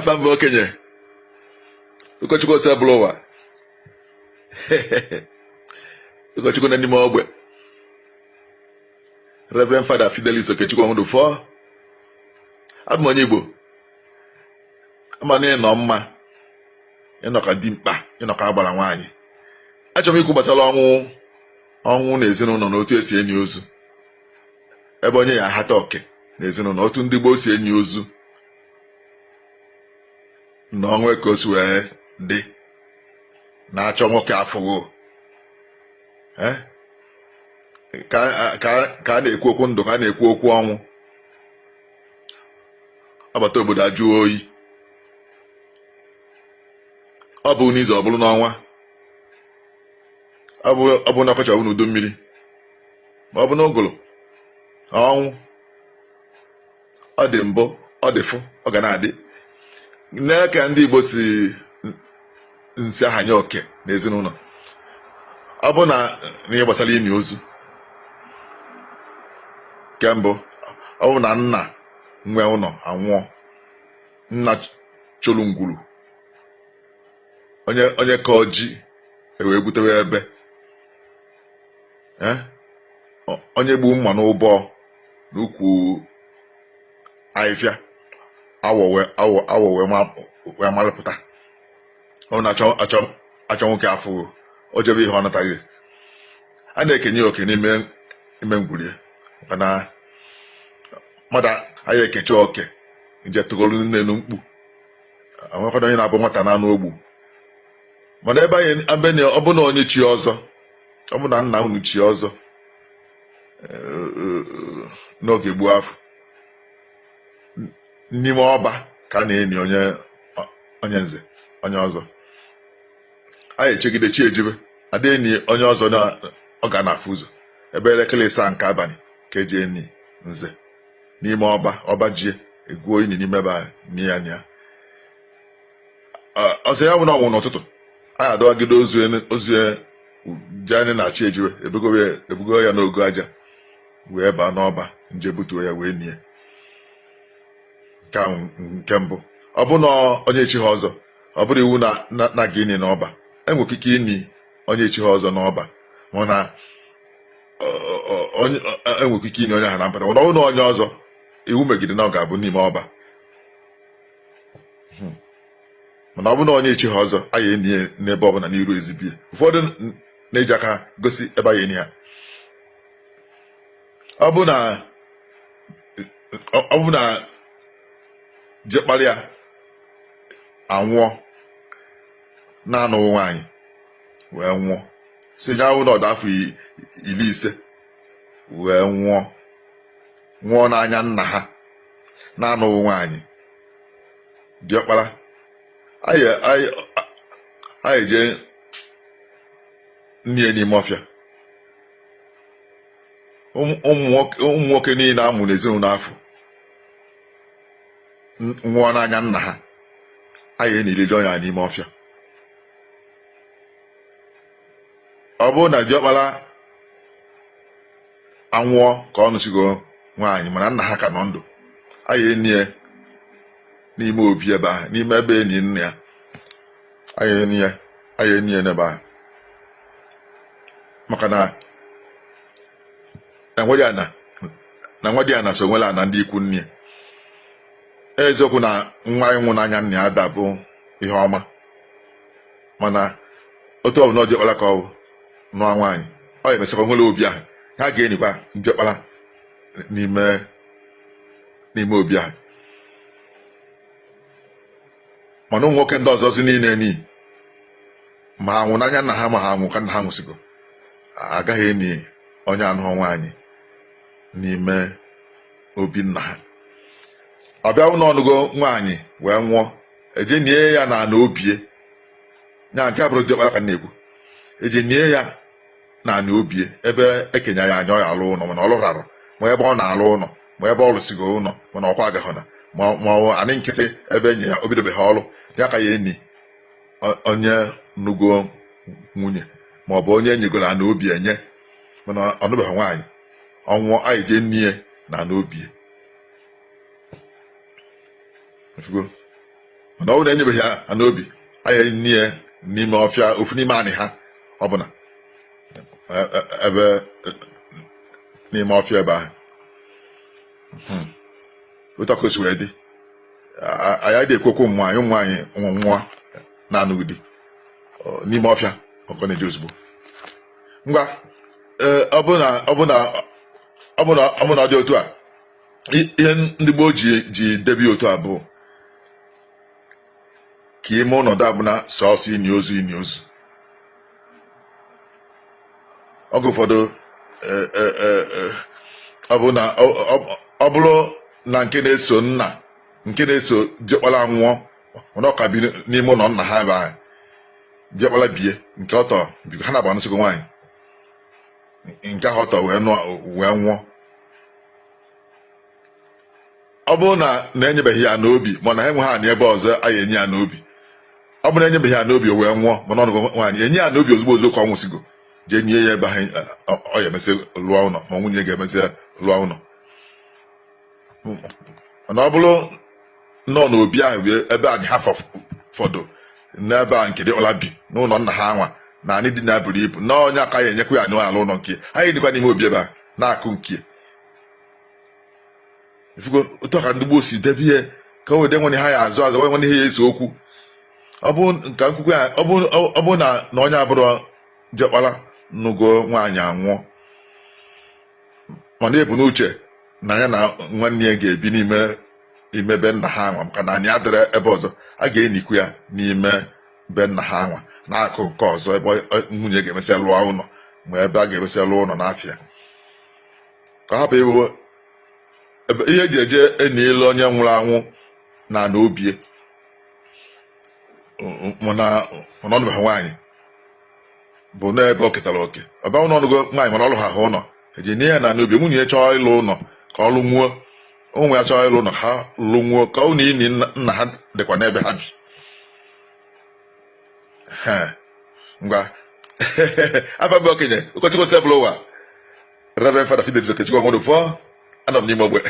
Afa m bụ okenye ụkọchukwu Osebụlụwa, ụkọchukwu nọ n'ime ogbe, Reverend Father Fidelis Okechukwu Ọnwụdụfọ. Abụ m onye Igbo. Ama na ịnọ mma, ịnọ ka dimkpa, ịnọ ka agbara nwaanyị. Achọrọ m ikwu gbasara ọnwụ, ọnwụ na ezinụlọ na otu esi eni ozu, ebe onye ya ahata oke na ezinụlọ, otu ndị gboo si eni ozu na ọnwụ ka o si wee dị na-achọ nwoke afụghị. Eh? Ka a na-ekwu okwu ndụ, ka a na-ekwu okwu ọnwụ, agbata obodo ajụọ oyi. Ọ bụ n'izu, ọ bụrụ n'ọnwa, ọ bụ n'ọkọchị, ọ bụ n'udu mmiri, ma ọ bụ n'ụgụrụ. Ọnwụ ọ dị mbụ, ọ dị fụ, ọ ga na-adị. Nee ka ndị Igbo si nsi ahanye oke n'ezinụlọ. Ọ bụ na n'ihe gbasara ini ozu, nke mbụ, ọ bụ na nna nwe ụlọ anwụọ, nna cholu ngwuru, onye kọọ ji ewee gbutewe ebe, eh? Onye gbu mma n'ụbọ n'ukwu ahịfịa, awọ wee malụpụta. Ọ na-achọ achọ achọ nwoke afụghị, o jebe ihe ọ nataghị, a na-ekenye oke n'ime ime ngwuru ya, maka na mmadụ anyị ekecha oke nje tụgoro n'elu mkpu. Enwekwana onye na-abụ nwata na anụ ogbu. Mana ebe anyị ebe na ọ bụ na onye chi ọzọ, ọ bụ na nna unu chi ọzọ n'oge gboo afụ, n'ime ọba ka a na-eni onye onye nze, onye ọzọ. Anyị echegide chi ejibe, ada eni onye ọzọ na ọ ga na-afụ ụzọ. Ebe elekere 7 nke abalị ka eji eni nze n'ime ọba. Ọba jie, egwuo ini n'ime ebe ahụ, nie ya na ya. Ọzọ ya bụ na ọ nwụ n'ụtụtụ, anyị adọwagide ozu ozu ji anyị na-achị ejiwe, ebugo ya n'ogo aja wee baa n'ọba, nje butuo ya wee nie. Nke ahụ nke mbụ. Ọ bụ na onye echi ha ọzọ, ọ bụrụ iwu na ga ini n'ọba, enwere ike ini onye echi ha ọzọ n'ọba, mana enwere ike ini onye ahụ na mpụta. Mana ọ bụrụ na onye ọzọ, iwu megide na ọ ga-abụ n'ime ọba. Mana ọ bụrụ na onye echi ha ọzọ, anyị eni ya n'ebe ọbụla n'iru ezi be ya. Ụfọdụ na-eji aka gosi ebe anyị eni ha. Ọ bụ na diọkpara ya anwụọ na-anụghị nwaanyị wee nwụọ, si ya ahụ na ọdụ afọ 50 wee nwụọ, nwụọ n'anya nna ha na-anụghị nwaanyị, diọkpara anyị eje nie n'ime ọfịa. Ụmụ nwoke niile amụ n'ezinụlọ afụ nwụọ n'anya nna ha, anyị enilili onye n'ime ọfịa. Ọ bụrụ na diọkpara anwụọ ka ọ nụsigo nwaanyị, mana nna ha ka nọ ndụ, anyị enie n'ime obi ebe ahụ, n'ime ebe eni nna ya, anyị enie n'ebe ahụ, maka na na nwa dị ana so nwere ana ndị ikwu nne ya. Eziokwu na nwa ịnwụ n'anya nna ya adabụ ihe ọma, mana otu ọ bụ na diọkpara ka ọ bụ nụọ nwaanyị, ọ ya emesịkwa nwere obi ahụ, ha ga-enikwa diọkpara n'ime obi ahụ. Mana ụmụ nwoke ndị ọzọzi niile ni ma ha nwụ n'anya nna ha, ma ha nwụ ka nna ha nwụsịgo, agaghị eni onye anụghị nwaanyị n'ime obi nna ha. Ọ bịa na ọ nụgo nwaanyị wee nwụọ, eje nie ya na ana obie ya. Nke a bụrụ diọkpara ka m na-ekwu. Eje nie ya na ana obie, ebe ekenye ya anya ọ ya alụ ụlọ, mana ọ lụrarụ, ma ebe ọ na-alụ ụlọ, ma ebe ọ lụsigo ụlọ, mana ọkwa agaghị na ma ọ anị nkịtị ebe enye ya, o bidobeghị ọrụ ya, ka ya eni onye nụgo nwunye ma ọ bụ onye enyegoro ana obi enye, mana ọ nụbeghị nwaanyị. Ọ nwụọ, anyị jee nie na ana obie. Mana ọ bụrụ na enyebeghị ya n'obi, a ya-eni ya n'ime ọfịa, ofu n'ime anị ha ọbụla ebe n'ime ọfịa ebe ahụ. Otu ka o si wee dị, anyị adịghị ekwekwa ụmụ nwaanyị nwụọ na-anụghị di n'ime ọfịa ọkọ na-eji ozugbo. Ngwa, ee, ọ bụ na ọ dị otu a, ihe ndị gboo ji debe ya otu a bụ ka ime ọnọdụ abụna sọọsọ ini ozu, ini ozu. Oge ụfọdụ, ọ bụrụ na nke na-eso nna, nke na-eso diọkpara nwụọ, mana ọ ka bi n'ime ụlọ nna ha ebe ahụ diọkpara bie, nke ọtọ biko ha na-agba nụsịgo nwaanyị, nke ahụ ọtọ wee nụọ wee nwụọ, ọ bụrụ na na-enyebeghị ya n'obi, mana ha enweghị anị ebe ọzọ a ya enye ya n'obi, ọ bụrụ na enyebeghị ya n'obi, o wee nwụọ, mana ọ nụgo nwaanyị, enye ya n'obi ozugbo ozugbo ka ọ nwụsịgo, jee nye ya ebe ahụ ọ ya emesị lụọ ụlọ, ma nwunye ga-emesị lụọ ụlọ. Mana ọ bụrụ nọ n'obi ahụ bụ ebe anyị ha fọdụ n'ebe a nke diọkpara bi n'ụlọ nna ha anwa, na anyị dị na buru ibu na onye aka ya enyekwa ya n'ala ụlọ nke ha dịkwa n'ime obi ebe a na-akụ nke ifugo. Otu a ka ndị gboo si debe ihe ka o wede nwere ha ya azụ azụ nwere ihe ya ese okwu. Ọ bụ nka nkwukwe ya, ọ bụ na onye abụrụ diọkpara nụgo nwaanyị anwụọ, mana ebu n'uche na ya na nwanne ya ga-ebi n'ime ime be nna ha anwa, maka na anyị adịrị ebe ọzọ, a ga-enikwu ya n'ime be nna ha anwa n'akụ nke ọzọ ebe nwunye ga-emesịa lụọ ụlọ, ma ebe a ga-emesịa lụọ ụlọ n'afịa, ka ọ hapụ ịbụ ebe ihe eji eje eni ilu onye nwụrụ anwụ na na obie, mana ọ nụbeghị nwaanyị bụ n'ebe o ketara oke. Ọba ụlọ ọnụgo nwaanyị, mana ọ lụ ha ụlọ, eji nye ya na n'obi. Nwunye ya chọọ ịlụ ụlọ ka ọ lụnwuo, ụmụ ya chọọ ịlụ ụlọ ha lụnwuo, ka ụlọ ini nna ha dịkwa n'ebe ha bi. Ha ngwa, afa mgbe okenye ụkọchukwu Osebụlụwa, Reverend Father Fidelis Okechukwu Ọnwụrụfọ, anọ m n'ime ogbe.